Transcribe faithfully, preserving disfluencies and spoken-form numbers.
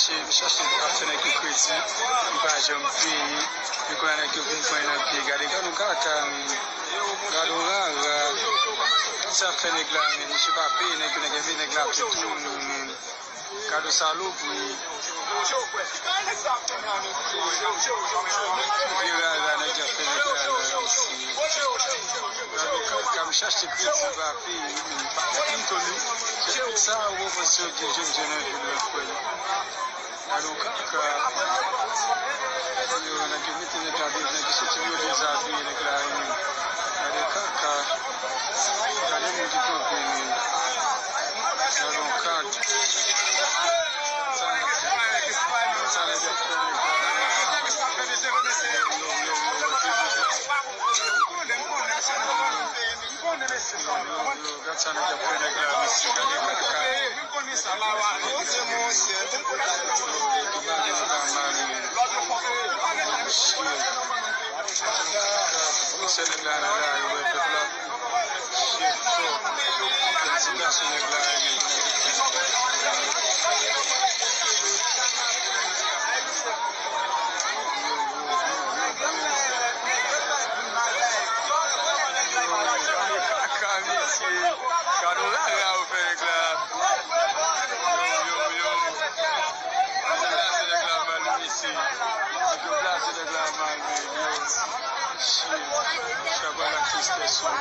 M chache ap fè nèg yo kredi, m pa janm peye. Men kounye a nèg yo vin pran nan pye. Gade, gade yon kaka, men. Gade yon rara. Sa fè nèg la, men. Misye pa peye nèg yo, nèg la, nèg la ap touye moun, men. Gade yon salopri. Vye rara, nèg la fè nèg la, men. Gade yon kaka, m chache kredi, m pa peye, men. Pa peye, Tony. Se tout sa, ou panse yo gen jèn jèn nan vil la, frè. Gade yon kaka. Yo, nèg yo mete nèg la deyò, nèg yo soti yo dezabiye nèg la, wi. Gade yon kaka. Gade moun ki kanpe, wi. Gade yon kaka. Sa, sa nèg yo fè nèg la. Yo, yo, yo, yo. Gad sa nèg ap fè nèg la, mesye, gade kaka. Mesye, nèg la nan lari, wè pèp la. Shit, fò. Gad ti gason nèg la ye. Kaka, mesye. Gade yon rara yo fè nèg la. Yo, yo, yo. Yo blase nèg la mal, mesye. Yo blase nèg la mal, men, yo. Shit. Sa pral ak tristès, wi.